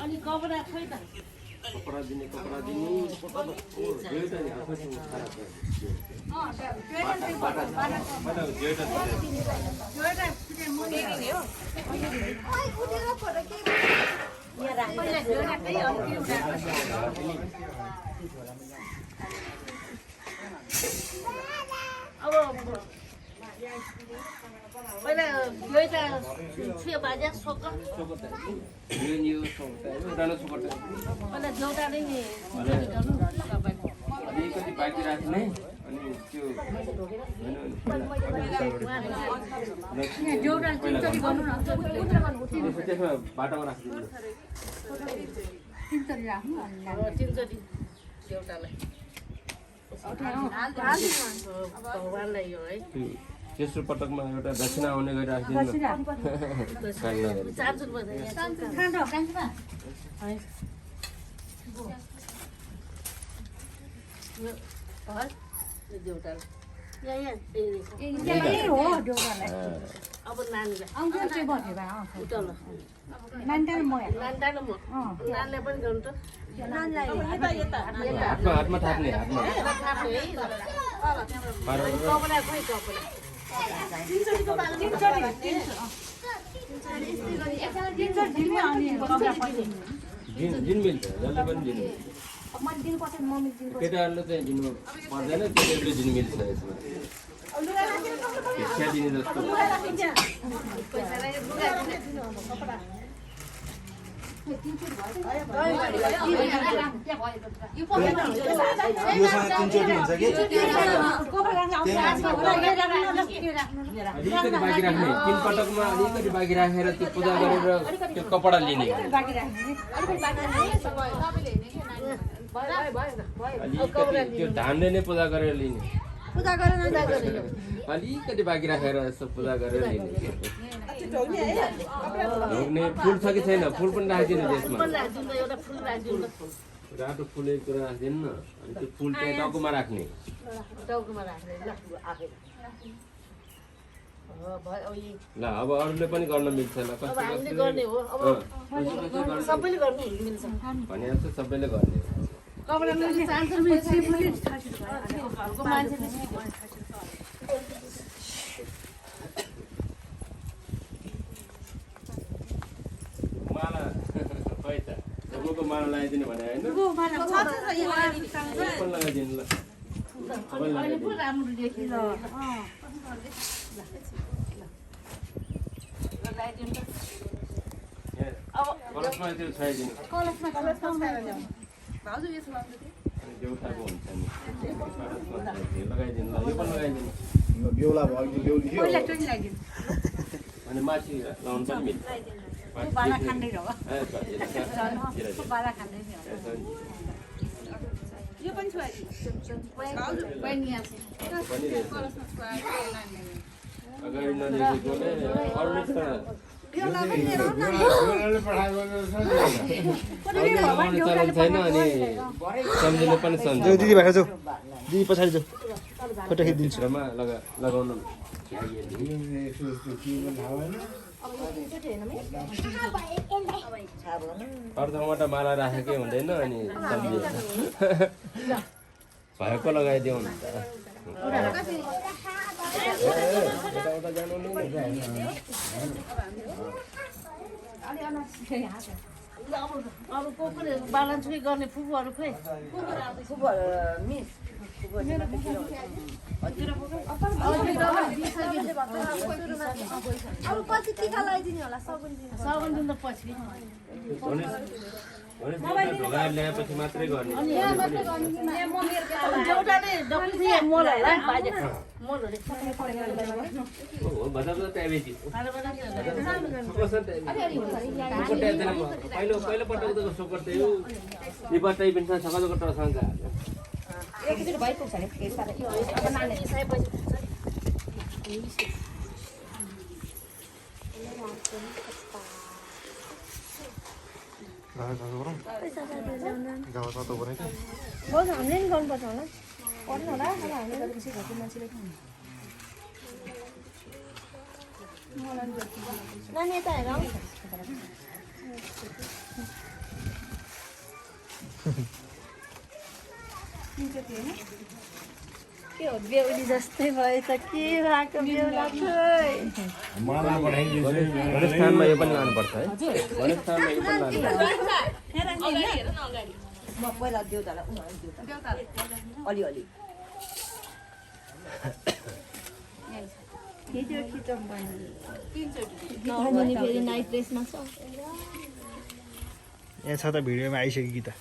अनि कपडा खोइ त कपडा दिने पहिला एउटा थियो बाजा सोक यो उडान सोकट पहिला जोटा नै अलिकति बाँकी राख्ने अनि त्यो त्यसमा बाटोमा राखिदिनु तिनचोटि जोटालाई भगवानलाई यो है तेस्रो पटकमा एउटा दक्षिणा आउने गरी राखिदिनु अब नानीलाई पनि गर्नु त हातमा थाप्ने हातमा कपडा खोइ कपडा जिन मिल्छ जसले पनि दिनु केटाहरूले चाहिँ दिनु पर्दैन केटाहरूले दिनु मिल्छ यसमा शिक्षा दिने जस्तो योसँग तिनचोटि हुन्छ कि अलिकति बाँकी राख्ने तिन पटकमा अलिकति बाँकी राखेर त्यो पूजा गरेर त्यो कपडा लिने अलिकति त्यो धानले नै पूजा गरेर लिने अलिकति बाँकी राखेर यसो पूजा गरेर लिने ढोग्ने फुल छ कि छैन फुल पनि राखिदिनु त्यसमा रातो फुल एक कुरा राखिदिनु न अनि त्यो फुल चाहिँ टाउकोमा राख्ने ल अब अरूले पनि गर्न मिल्छ ल भने जस्तो सबैले गर्ने माला खै त तपाईँको माला लगाइदिनु भने होइन लगाइदिनु ल कलशमा त्यो छाइदिनु देउताको हुन्छ नि लगाइदिनु ल यो पनि लगाइदिनु बेहुला भयो बेहुली थियो अनि माथि लाउनु पनि मिल्छ अगाडि नदेखेकोले अरूले त चलन छैन अनि सम्झिनु पनि सम्झ दिदी भएर जाऊ दिदी पछाडि जाऊ फोटो खिचिदिन्छु लगाउनु अर्धबाट माला राखेकै हुँदैन अनि सम्झिन्छ भएको लगाइदिउँ नि त अब को पनि बालान्सुकै गर्ने फुपूहरू खोइ साबुन दिन त पछि ढोगा ल्याएपछि मात्रै गर्ने पहिलो पटक त सोकर त्यही बस्दै पनि सकालको टसँग गाउँमा त बनाइ बस हामीले नि गर्नुपर्छ होला पर्ने होला अब हामीले गरेपछि घरको मान्छेले नानी यता हेर के हो बेहुली जस्तै भयो त के भएको बेहुला खै गणेशस्थानमा यो पनि लानुपर्छ है गणेशस्थानमा यो पनि लानुपर्छ म पहिला देउतालाई अलिअलि भिडियो खिचौँ भने गीतानी फेरि नाइट ड्रेसमा छ यहाँ छ त भिडियोमा आइसक्यो गीता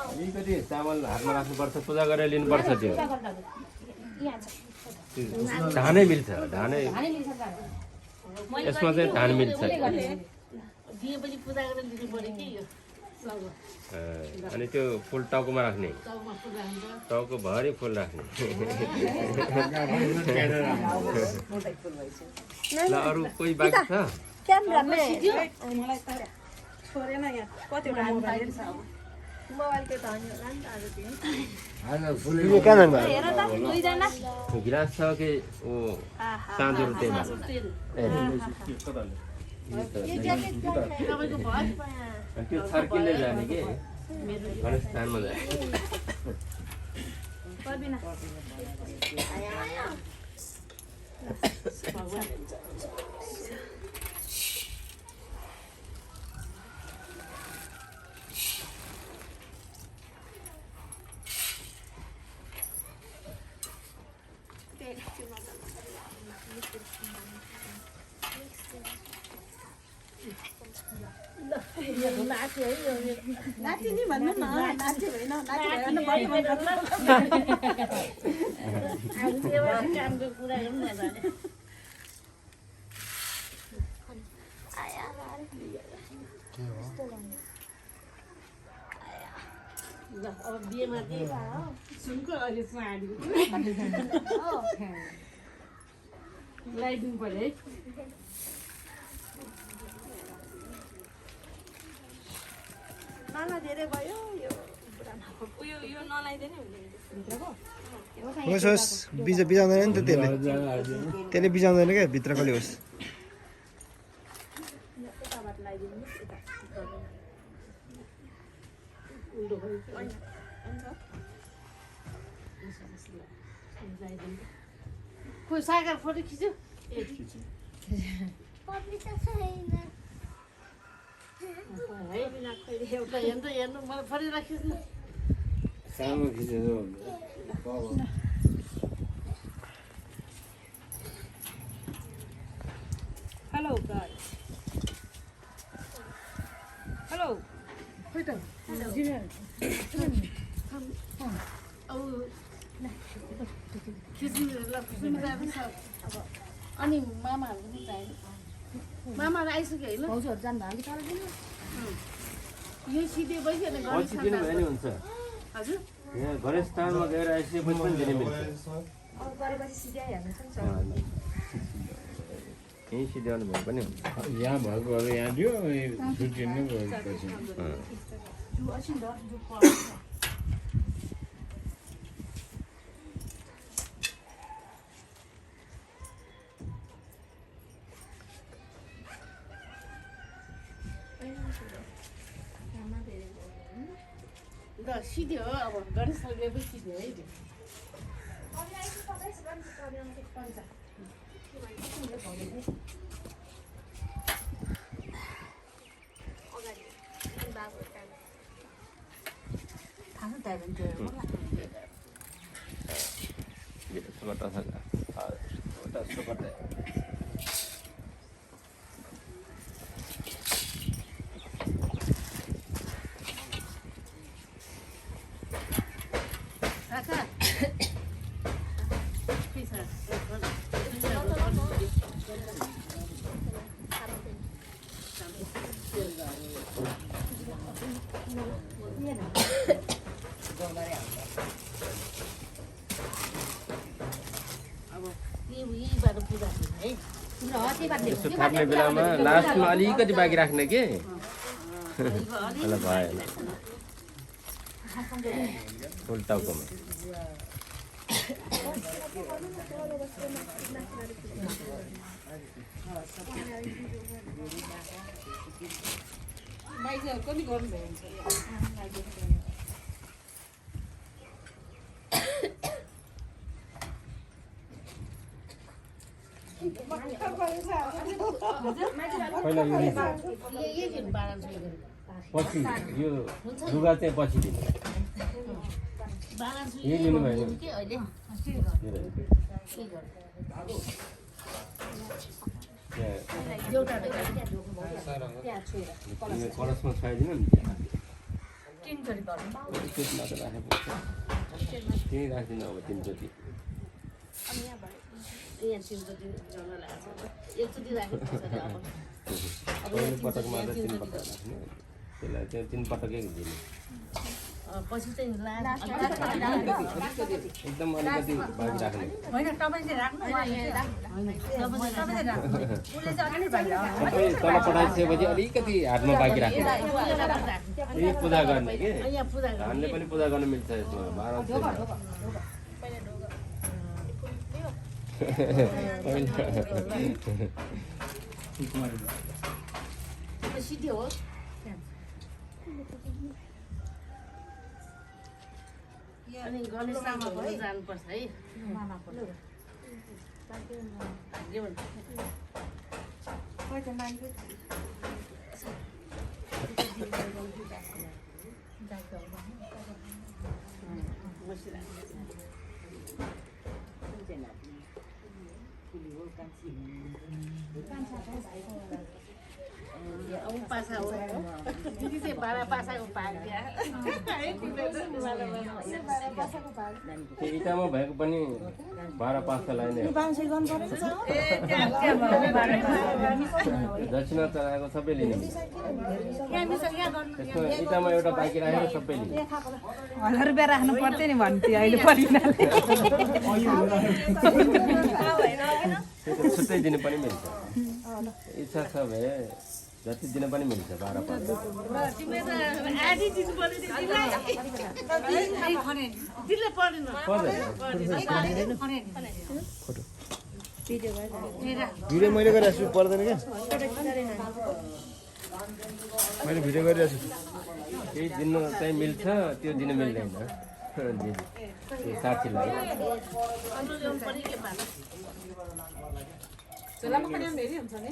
अलिकति चामल हातमा राख्नुपर्छ पूजा गरेर लिनुपर्छ त्यो धानै मिल्छ धानै यसमा चाहिँ धान मिल्छ दिएपछि पूजा गरेर लिनु पर्यो कि यो अनि त्यो फुल टाउकोमा राख्ने टाउमा पूजा हुन्छ टाउको भरि फुल राख्ने ल अरू कोही बाँकी छ क्यामेरामा छोडेन यहाँ कतिवटा मोबाइल छ अब मोबाइलको धनी होला नि त अरू त्यो तिमी कहाँ जानु भयो हेर त दुईजना गिलास छ कि ओ साँझो तेलमा तपाईँको भयो त्यो छर्किँदै जाने कि गणेशस्थानमा जाने नातिनी भन्नु न नाति होइन नाति भएन कामको कुरा हेर्नु न जाने ल अब बिहेमा चाहिँ सुनको अहिलेसम्म हालेको लगाइदिनु पर्यो है नाना धेरै भयो यो यो नलाइदिने होस् होस् बिजाउँदैन नि त त्यसले बिजाउँदैन क्या भित्रकोले होस् खोइ सागर फोटो खिच्यो एउटा हेर्नु मलाई फरिरहेको खिच्नु सानो खिचेको हेलो गाइस हेलो खोइ त अनि मामाहरू पनि चाहियो मामाहरू आइसक्यो होइन भाउजूहरू जानुभयो कि तर यो सिधै भइसक्यो पछि दिनु भयो नि हुन्छ हजुर यहाँ गणेशस्थानमा गएर आइसकेपछि पनि दिने मिल्छ गरेपछि सिध्याइहाल्नु छ नि यहीँ सिध्याउनु भयो पनि हुन्छ यहाँ भएकोहरू यहाँ दियो छुट्टिनु गएपछि ल सिध्यो अब गणेश गएपछि सिध्यो है त्यो यसो थाप्ने बेलामा लास्टमा अलिकति बाँकी राख्ने के ल भएन फुल टाउकोमा माइजहरूको नि गर्नुभयो पहिला पछि यो लुगा चाहिँ पछि दिनु यही लिनु भयो कलसमा छुवाइदिनु नि त्यसमा त राखेको त्यही राखिदिनु अब तिनचोटि पहिलो पटकमा त 3 पटक राख्ने त्यसलाई चाहिँ 3 पटकै दिनु पछि चाहिँ एकदम अलिकति बाँकी राख्ने होइन तपाईँ चाहिँ राख्नु सबै तल पठाइसकेपछि अलिकति हातमा बाँकी राख्ने यही पूजा गर्ने कि हामीले पनि पूजा गर्न मिल्छ यसमा 12 सिटी हो अनि गणेशमा पनि जानुपर्छ है पासा हो दिदी चाहिँ 12 पासाको भाग त्यो इँटामा भएको पनि 12 पासा लाइने दक्षिणा चलाएको सबै लिने त्यसमा इँटामा एउटा बाँकी राखेर सबै लिने 1000 रुपैयाँ राख्नु पर्थ्यो नि भन्थ्यो अहिले परिनाले छुट्टै दिनु पनि मिल्छ इच्छा छ भए जति दिन पनि मिल्छ 12 पासा भिडियो मैले गरिरहेको छु पर्दैन क्या मैले भिडियो गरिरहेको छु केही दिनु चाहिँ मिल्छ त्यो दिन मिल्दैन त्यो साथीलाई चलामा पनि धेरै हुन्छ नि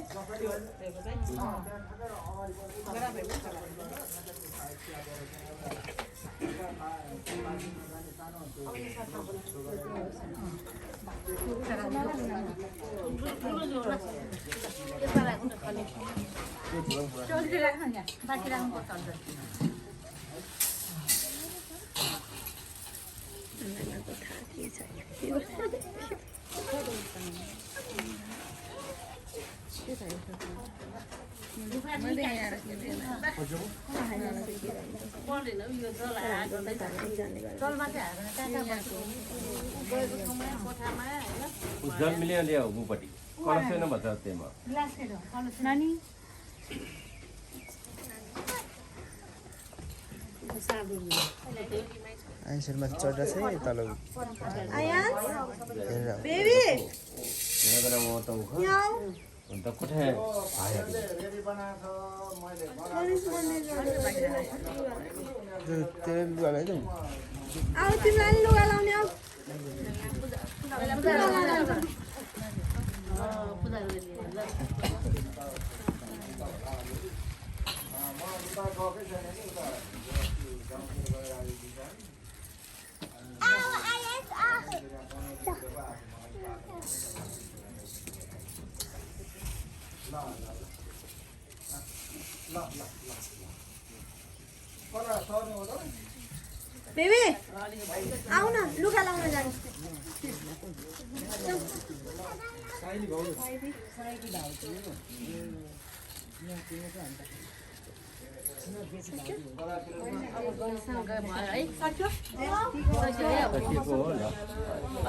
बाँकी राख्नुपर्छ जल मिल्यो ल्याऊ बुपट्टि कलस छैन भन्छ त्यहीमा आइसरमा चढ्दा चाहिँ तल अन्त कोठे तिमीलाई लुगा लाउने बेबी आऊ न लुगा लाउन जानु सकिएको हो ल